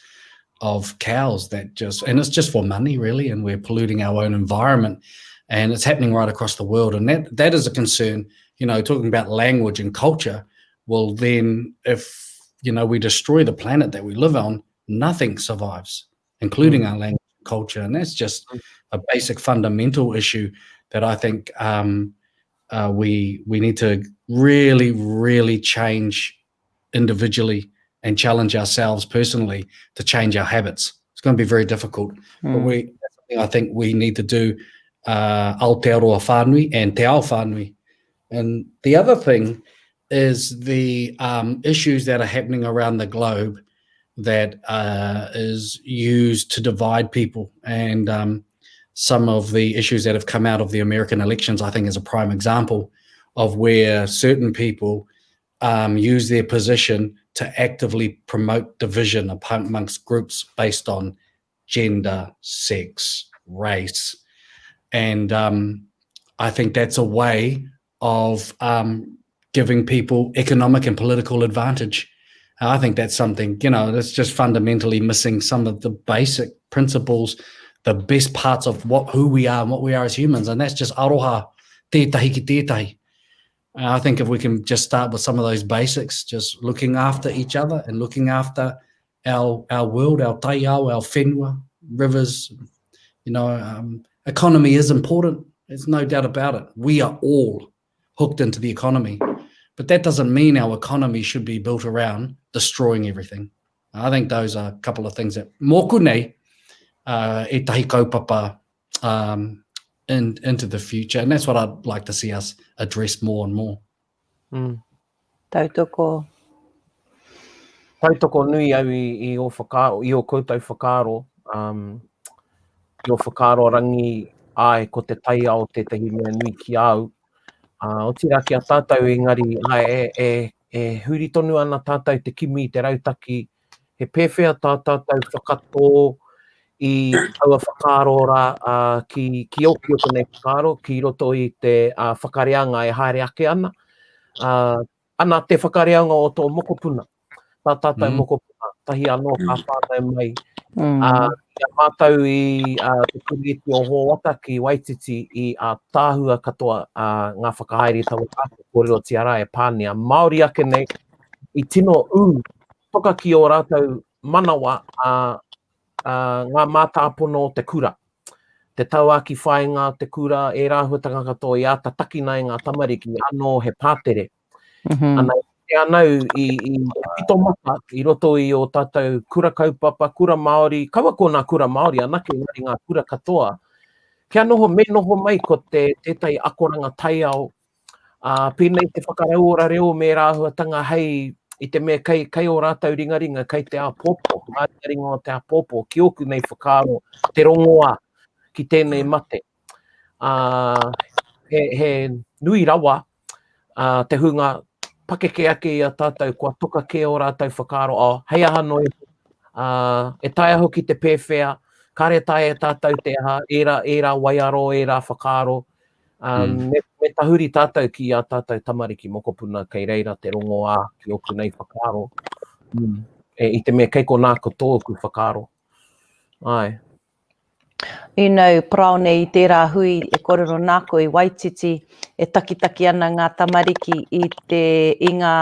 of cows that just, and it's just for money really, and we're polluting our own environment and it's happening right across the world. And that that is a concern, you know, talking about language and culture, well then if, you know, we destroy the planet that we live on, nothing survives, including mm. our language and culture. And that's just mm. a basic fundamental issue that I think um, uh, we we need to really, really change individually and challenge ourselves personally to change our habits. It's going to be very difficult, mm. but we I think we need to do uh, Aotearoa whānui and Te Ao whānui. And the other thing is the um, issues that are happening around the globe that uh, is used to divide people. And um, some of the issues that have come out of the American elections, I think, is a prime example of where certain people um, use their position to actively promote division amongst groups based on gender, sex, race. And um, I think that's a way of um, giving people economic and political advantage. I think that's something, you know, that's just fundamentally missing some of the basic principles, the best parts of what who we are and what we are as humans. And that's just aroha. tētahi ki tētahi. I think if we can just start with some of those basics, just looking after each other and looking after our, our world, our taiao, our whenua, rivers, you know, um, economy is important. There's no doubt about it. We are all hooked into the economy. But that doesn't mean our economy should be built around destroying everything. I think those are a couple of things that mōku nei, uh, ētahi kaupapa um, in, into the future. And that's what I'd like to see us address more and more. Mm. Tautoko. Tautoko nui au i, i, o whakaaro, i o koutou whakaaro, um, i o whakaaro rangi, ai, ko te taiao tētahi mea nui ki au. Uh, otirā ki a tātou engari, ai, e, e, e huri tonu ana tātou te kimi i te rautaki, he pēwhea tā tātou whakatō i taua whakaaro rā uh, ki, ki ō ki ōku nei whakaaro, ki roto i te uh, whakareanga e haere ake ana. Uh, ana te whakareanga o tō mokopuna, tā tātou mm. mokopuna, tahi anō ka mm. whānau mai. Mm. Uh, i a mātou i uh, te kurīti o Hōata ki Waititi i a tāhua katoa uh, ngā whakahaere taua rā, ko kōrerotia rā e Pānia. Māori ake nei, i tino ū toka ki ō rātou manawa a uh, ngā mātāpono o te kura. Te tauākī whāinga o te kura, ērā āhuatanga katoa i āta takina e ngā tamariki, anō he pātere. Mm -hmm. Ana, e ana au i, i te pito mata i roto i o tātou kura kaupapa, kura Māori, kaua ko ngā kura Māori anake, engari ngā kura katoa, kia noho, me noho mai ko te, tētahi akoranga taiao Ā, pēnei te whakarauora reo me ērā āhuatanga hei i te mea kei, kei ō rātou ringaringa, kei te āpōpō, ngā ringaringa o te āpōpō, ki ōku nei whakaaro, te rongoā ki tēnei mate. Ā, he, he nui rawa ā, te hunga pakeke ake i a tātou, kua toka kē ō rātou whakaaro, oh, hei aha noa iho, ā, e taea hoki te pēwhea, kāre taea e tātou te aha, ērā, ērā waiaro, ērā whakaaro, Um, mm. me, me tahuri tātou ki ā tātou tamariki mokopuna kei reira te rongoā ki ōku nei whakaaro. Mm. E, I te mea kei konā ko tōku whakaaro. Ai. You know, Paraone i tērā hui e kōrero nā koe i Waititi, e takitaki ana ngā tamariki i, te, i ngā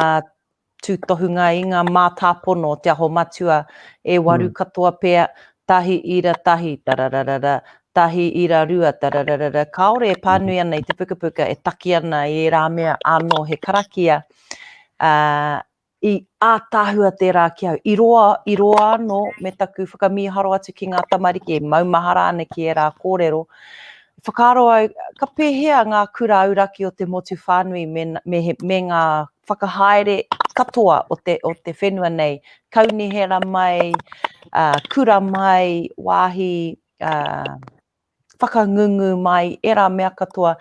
tūtohunga i ngā mātāpono o Te Aho Matua, e waru mm. katoa pea, 1.1, tarararara, 1.2, tarararara, kāore e pānui ana i te pukapuka, e taki ana i ērā mea ānō he karakia, uh, i ātaahua tērā ki au. I roa, i roa anō me taku whakamīharo atu ki ngā tamariki e maumahara ana ki ērā kōrero. Whakaaro au, ka pēhea ngā kura auraki o te motu whānui me, me, me ngā whakahaere katoa o te, o te whenua nei, kaunihera mai, uh, kura mai, wāhi uh, whakangungu mai, ērā mea katoa,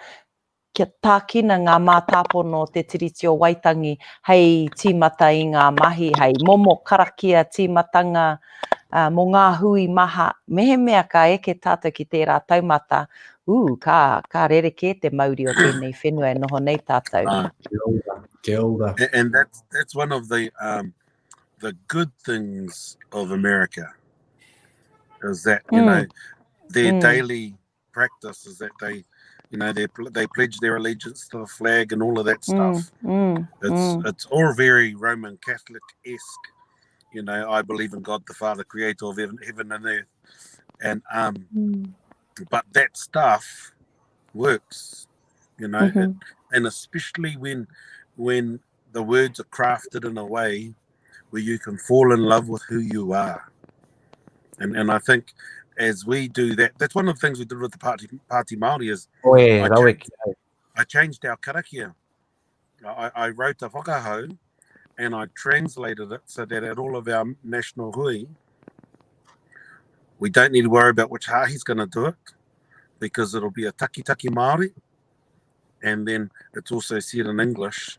kia tākina ngā mātāpono o te Tiriti o Waitangi hei tīmata i ngā mahi, hei momo karakia tīmatanga uh, mō ngā hui maha. Mehemea ka eke tātou ki tērā taumata, ū, ka, ka rerekē te mauri o tēnei whenua e noho nei tātou. Ah, kia ora, kia ora. And, and that's, that's one of the, um, the good things of America is that, you mm. know, their mm. daily practice is that they, you know, they they pledge their allegiance to the flag and all of that mm, stuff. Mm, mm, it's mm. it's all very Roman Catholic esque. You know, I believe in God the Father, creator of heaven, heaven and earth, and um, mm. but that stuff works. You know, mm-hmm. it, and especially when when the words are crafted in a way where you can fall in love with who you are. And and I think as we do that, that's one of the things we did with the party party Māori is oh, yeah, I, changed, I changed our karakia. I, I wrote a whakahau and I translated it so that at all of our national hui, we don't need to worry about which he's going to do it because it'll be a taki taki Māori and then it's also said in English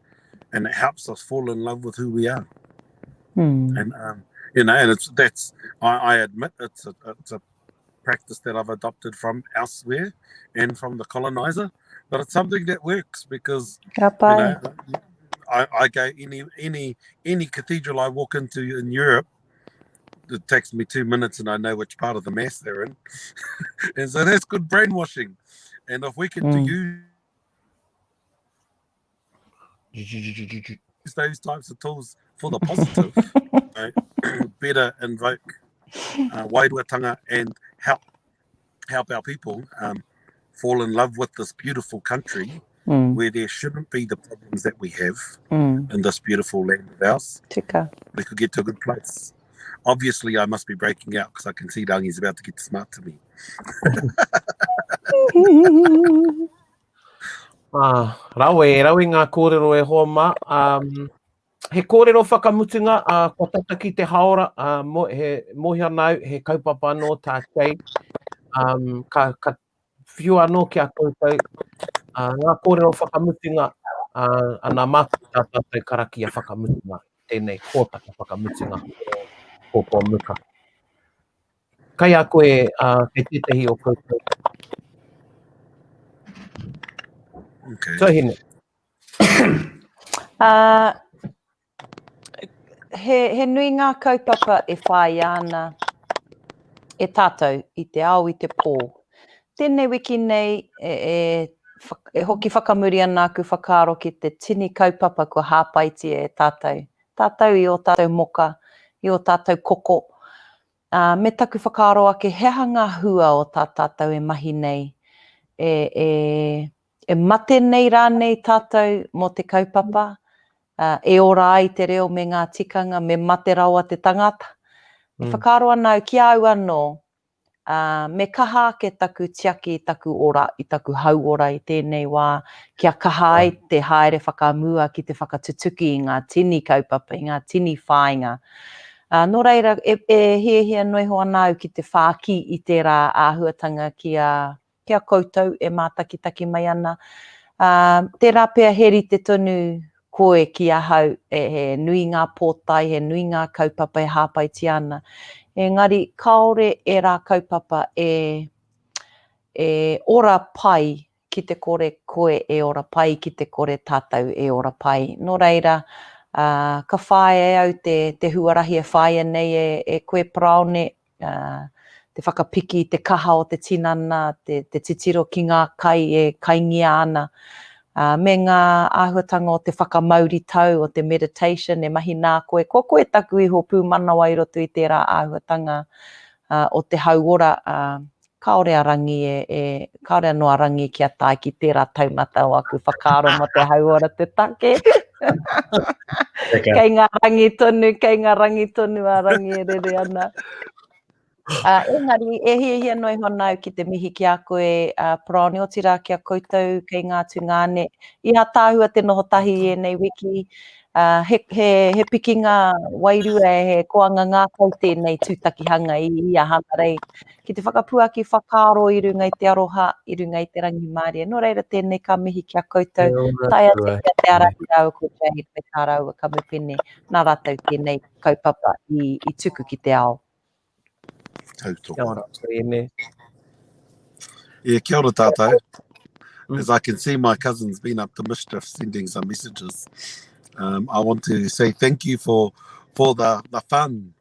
and it helps us fall in love with who we are. Mm. And um, you know, and it's that's I, I admit it's a it's a practice that I've adopted from elsewhere and from the colonizer, but it's something that works because you know, I, I go any any any cathedral I walk into in Europe, it takes me two minutes and I know which part of the mass they're in. and so that's good brainwashing. And if we can mm. Use those types of tools for the positive, right? better invoke uh, wairuatanga and help help our people um, fall in love with this beautiful country mm. where there shouldn't be the problems that we have mm. in this beautiful land of ours. Tika. We could get to a good place. Obviously, I must be breaking out because I can see Rangi's about to get smart to me. ah, rawe, rawe ngā kōrero e hoa mā. Um, he kōrero whakamutunga, uh, kua tata ki te haora, uh, mo, he, mōhio ana au, he kaupapa anō tā Jade. Um, ka, ka whiu anō ki a koutou, uh, ngā kōrero whakamutunga, uh, ana mātou tā tātou karakia whakamutunga, tēnei hōtaka whakamutunga o Kōkō Muka. Kai a koe, uh, kei tētehi o koutou. Okay. Tuahine. Uh, he, he nui ngā kaupapa e whāia ana e tātou i te ao i te pō. Tēnei wiki nei e, e, e hoki whakamuri ana aku whakaaro ki te tini kaupapa kua hāpaitia e tātou. Tātou i ō tātou moka, i ō tātou koko, Ā, me taku whakaaro ake he aha ngā hua o tā tātou e mahi nei, e, e, e mate nei rānei tātou mō te kaupapa, ā, e ora ai te reo me ngā tikanga, me mate rawa te tangata. E mm. whakaaro ana au ki a au anō, ā, me kaha ake taku tiaki i taku ora, i taku hauora i tēnei wā, kia kaha ai te haere whakamua ki te whakatutuki i ngā tini kaupapa, i ngā tini whāinga. Ā, nō reira, e, e hiahia noa iho ana au ki te whāki i tērā āhuatanga ki a, ki a koutou e mātakitaki mai ana. Ā, tērā pea he rite tonu koe ki ahau, e, he nui ngā pōtae, he nui ngā kaupapa e hāpaitia ana. Engari, kāore ērā kaupapa e, e ora pai ki te kore koe e ora pai, ki te kore tātou e ora pai. Nō reira, ā, ka whāia e au te, te huarahi e whāia nei e, e koe Paraone, ā, te whakapiki i te kaha o te tinana, te, te titiro ki ngā kai e kaingia ana, ā, me ngā āhuatanga o te whakamauritau, o te meditation e mahi nā koe. Kua koe taku iho pūmanawa i roto i tērā āhuatanga, ā, o te hauora, ā, Kāore a Rangi e, e, kāore anō a Rangi kia tae ki tērā taumata o aku whakaaro mō te hauora te take. Kei ngā rangi tonu, kei ngā rangi tonu a Rangi e rere ana. Uh, engari, e hiahia noa iho nāu ki te mihi ki a koe, uh, Paraone, otirā ki a koutou kei ngā tungāne. I ātaahua te noho tahi i ēnei wiki. Uh, he, he, he pikinga wairua, he koanga ngākau tēnei tūtakihanga i, i a Hanarei ki te whakapuaki whakaaro i runga i te aroha, i runga i te rangimārie. Nō reira tēnei ka mihi ki a koutou, tae atu ki a Te Arahi rāua ko Jade me tā rāua kamupene, nā rātou tēnei kaupapa i, i tuku ki te ao. Tautoko. Kia ora, Rene. Yeah, kia ora tātou. Mm. As I can see, my cousin's been up to mischief sending some messages. Um, I want to say thank you for for the, the fun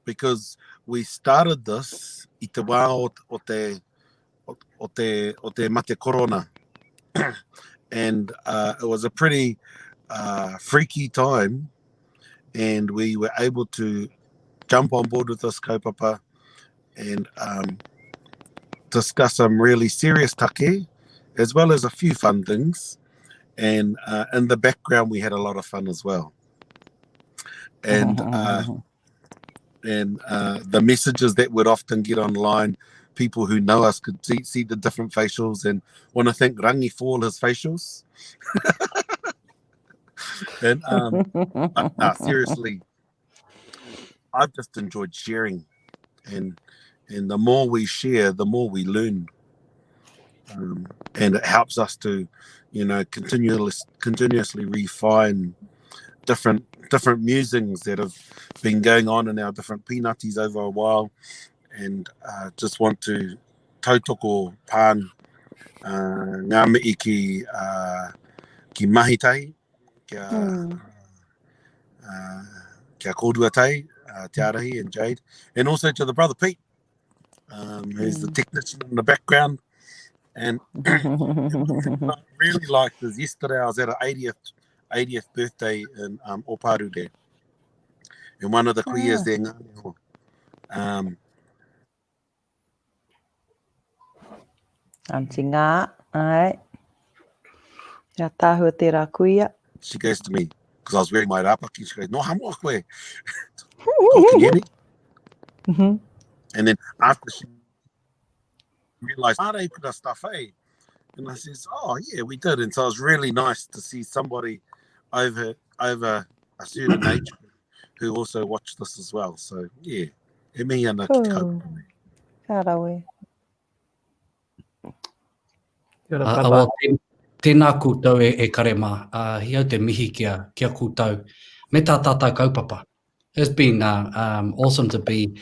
because we started this i te wā o, o te o, o te o te mate korona and uh, it was a pretty uh, freaky time and we were able to jump on board with this kaupapa and um, discuss some really serious take as well as a few fun things and uh, in the background we had a lot of fun as well and uh, and uh, the messages that we'd often get online, people who know us could see, see the different facials and want to thank Rangi for all his facials. and um, but, nah, seriously, I've just enjoyed sharing, and and the more we share, the more we learn. Um, and it helps us to, you know, continually continuously refine different different musings that have been going on in our different peanuties over a while, and uh, just want to tautoko pān uh, ngā mihi ki, uh, ki mahi tahi, kia, mm. uh, kia kōrua tahi, uh, Te Arahi and Jade, and also to the brother Pete, um, who's mm. the technician in the background. And I really liked is yesterday I was at an 80th, 80th birthday in um, Oparure. And one of the kuias ah. there, Ngāneho, um, Auntie Ngā, ai. Ia tāhua tērā kuia. She goes to me, because I was wearing my rapaki, she goes, no hamoa koe. Can you hear me? Mm -hmm. And then after she realized, Māreikura stuff, eh? And I says, oh, yeah, we did. And so it was really nice to see somebody over over a certain age who also watched this as well. So, yeah, e mihi ana ki te kaupapa nei. Ka rawe. Kia ora, uh, well, tēnā koutou e, e kare mā. Uh, hi au te mihi ki a, ki a koutou. Me tā tātou kaupapa. It's been uh, um, awesome to be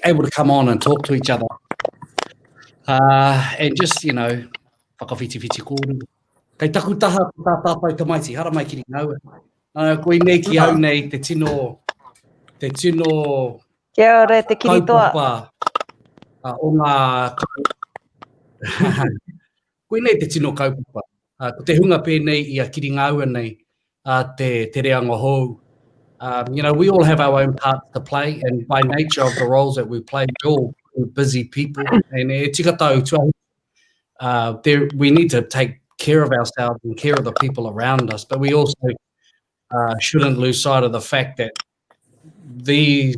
able to come on and talk to each other. Uh, and just, you know, whakawhitiwhiti kōrero. Kei taku taha ko tā tātou tamaiti, haramai kiri ngaua. Uh, koinei ki au nei te tino, te tino Kia ora te kiritoa. Kaupapa uh, o ngā Koinei te tino kaupapa. Uh, ko te hunga pēnei i a Kiringāua nei, uh, te, te reanga hou. Um, you know, we all have our own parts to play and by nature of the roles that we play, we're all busy people. And e tika tau tuahi, uh, there, we need to take care of ourselves and care of the people around us, but we also uh, shouldn't lose sight of the fact that these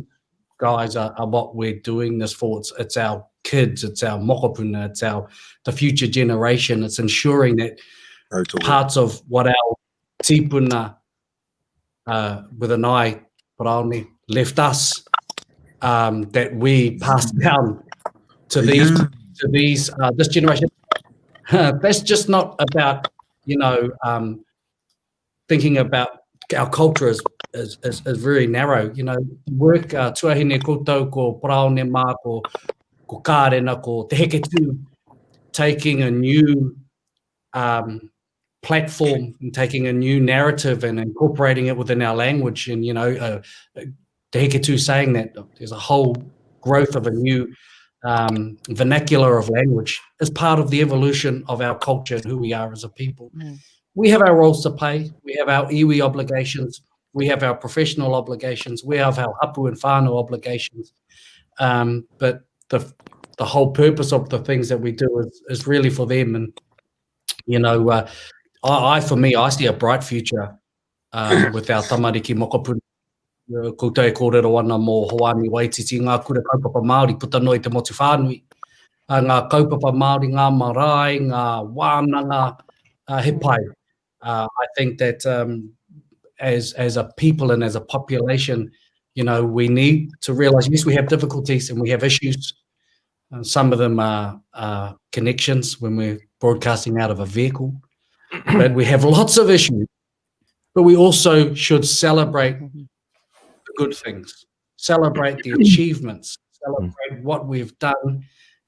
guys are, are what we're doing this for. It's, it's our kids, it's our mokopuna, it's our the future generation. It's ensuring that totally. parts of what our tipuna uh, with an eye, Paraone, left us, um, that we pass down to these to these uh, this generation. That's just not about you know um, thinking about our culture is, is, is, is very narrow. You know, work uh, tuahine koutou ko Paraone mā, ko, ko Kārena, ko Te Heketū, taking a new um, platform and taking a new narrative and incorporating it within our language. And, you know, uh, Te Heketū saying that there's a whole growth of a new um, vernacular of language as part of the evolution of our culture and who we are as a people. Mm. We have our roles to play. We have our iwi obligations. We have our professional obligations. We have our hapu and whānau obligations. Um, but the, the whole purpose of the things that we do is, is really for them. And, you know, uh, I, I, for me, I see a bright future um, with our tamariki mokopuna. Koutou e kōrero ana mō Hoani Waititi, ngā kura kaupapa Māori puta noa i te motu whānui. Uh, ngā kaupapa Māori, ngā marae, ngā wānanga, uh, he pai. Uh, I think that um, as, as a people and as a population, you know, we need to realise, yes, we have difficulties and we have issues. And some of them are, are connections when we're broadcasting out of a vehicle. But we have lots of issues. But we also should celebrate the good things, celebrate the achievements, celebrate what we've done.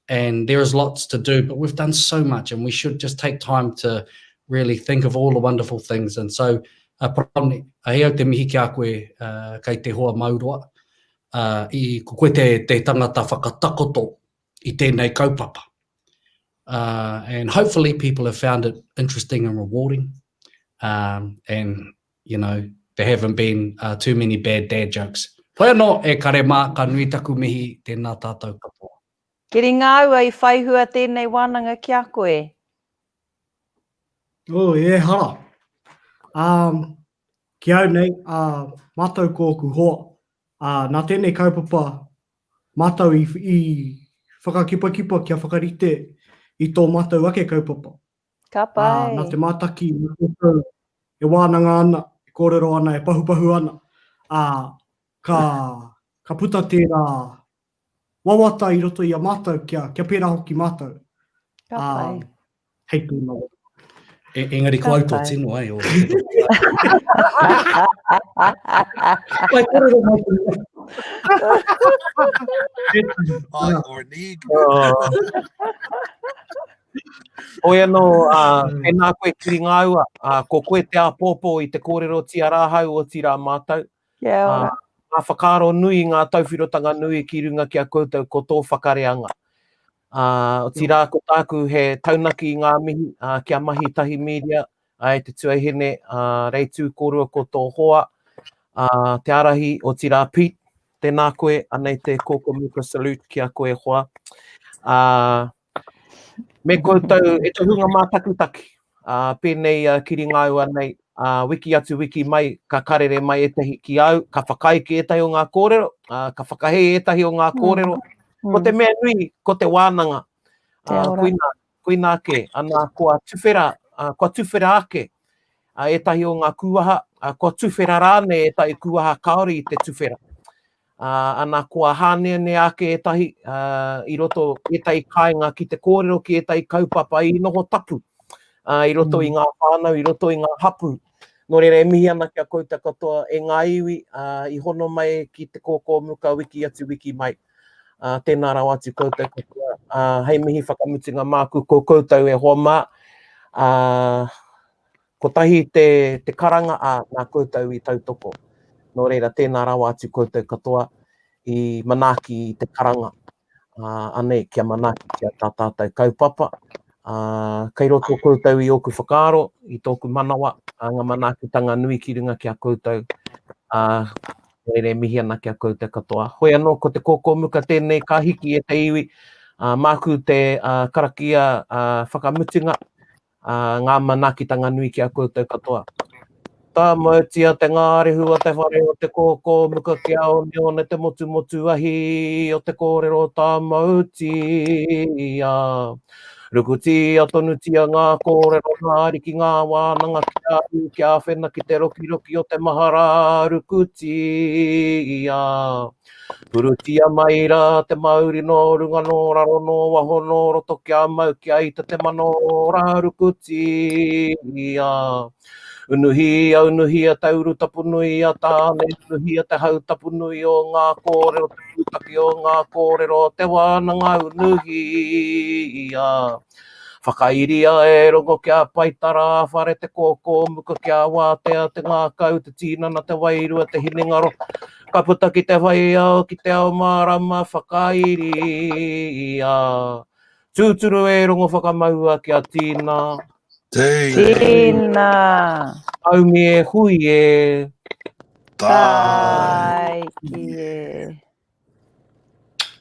And there is lots to do, but we've done so much, and we should just take time to really think of all the wonderful things. And so, uh, Parani, a hei au te mihi ki a koe uh, kei te hoa mauroa, uh, i, ko koe te, te tangata whakatakoto i tēnei kaupapa. Uh, and hopefully people have found it interesting and rewarding. Um, and, you know, there haven't been uh, too many bad dad jokes. Hoi anō, e kare mā, ka nui taku mihi, tēnā tātou katoa. Kiri Ngāua i whai hua tēnei wānanga ki a koe? Oh, ehara. Um, ki au nei, uh, mātou ko ōku hoa, uh, nā tēnei kaupapa mātou i, i whakakipakipa kia whakarite i tō mātou ake kaupapa. Ka pai. Ā, nā te mātaki i a koutou e wānanga ana, e kōrero ana, e pahupahu ana, ā, ka, ka puta tērā wawata i roto i a mātou kia, kia pērā hoki mātou. Ka pai. Ā, hei tōna wā. E, engari ko au tō tino, ai, o. Pai kōrero mai te mea. Ai, or nig. Hoi anō, ā, tēnā koe Kiri Ngāua, ā, ko koe te āpōpō i te kōrerotia rāhau, otirā mātou. Kia ora. Ā, ngā whakaaro nui, ngā tauwhirotanga nui ki runga ki a koutou ko tō whakareanga. Ā, otirā ko tāku he taunaki i ngā mihi, ā, kia mahi tahi media, E te tuahine, a Reitū kōrua ko tō hoa, a Te Arahi, otirā Pete, tēnā koe, anei te kōkōmuka salute ki a koe e hoa. Ā, me koutou e te hunga mātakitaki, ā, pēnei a Kiringāua nei, ā, wiki atu wiki mai, ka karere mai ētahi ki au, ka whakaae ki ētahi o ngā kōrero, ā, ka whakahē ētahi o ngā kōrero. Ko te mea nui, ko te wānanga. Ā, koinā, koinā ake, ana, kua tuwhera, ā, kua tuwhera ake ā, ētahi o ngā kūaha, ā, kua tuwhera rānei ētahi kūaha kāore i te tuwhera. Ā, ana, kua hāneanea ake ētahi, ā, i roto ētahi kāinga ki te kōrero ki ētahi kaupapa i noho tapu, ā, i roto i ngā whānau, i roto i ngā hapū. Nō reira, e mihi ana ki a koutou katoa e ngā iwi, ā, i hono mai ki te kōkōmuka wiki atu wiki mai. Ā, tēnā rawa atu koutou katoa. Ā, hei mihi whakamutunga māku ko koutou e hoa mā. Ā, kotahi te, te karanga, ā, nā koutou i tautoko. Nō reira, tēnā rawa atu koutou katoa i manaaki i te karanga. Ā, anei, kia manaakitia tā tātou kaupapa. Ā, kei roto koutou i ōku whakaaro, i tōku manawa, ā, ngā manaakitanga nui ki runga ki a koutou. Ā, nō reira e mihi ana ki a koutou katoa. Hoi anō, ko te kōkōmuka tēnei ka hiki e te iwi, ā, māku te ā, karakia ā, whakamutunga, ā, ngā manaakitanga nui ki a koutou katoa. Tāmautia te ngārehu a te whare o te kōkō muka kia oneone te motumotu ahi o te kōrero tāmautia. Rukutia tonutia ngā kōrero ngā ariki ngā wānanga kia ū kia whena ki te rokiroki o te mahara rukutia. Purutia mai rā te mauri nō runga nō raro nō waho nō roto kia mau kia ita te mano rā rukutia. Unuhia, unuhia te uru tapu nui a Tāne, unuhia te hau tapu nui o ngā kōrero, te pūtake o ngā kōrero o te wānanga unuhia. Whakairia e Rongo kia pai tara whare te kōkō muka kia wātea te ngākau, te tīnana, te wairua, te hinengaro. Ka puta ki te whai ao, ki te ao mārama, whakairia. Tūturu e Rongo whakamaua kia tīna. Tīna. Haumi e hui e. Tāiki e.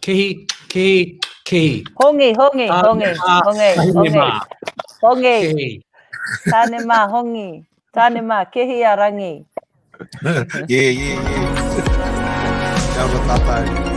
Kihi, kihi, kihi. Hongi, hongi, hongi, hongi, hongi. Hongi. Tāne mā, hongi. Tāne mā, kihi a Rangi. Yeah, yeah, yeah. Kia ora tātou.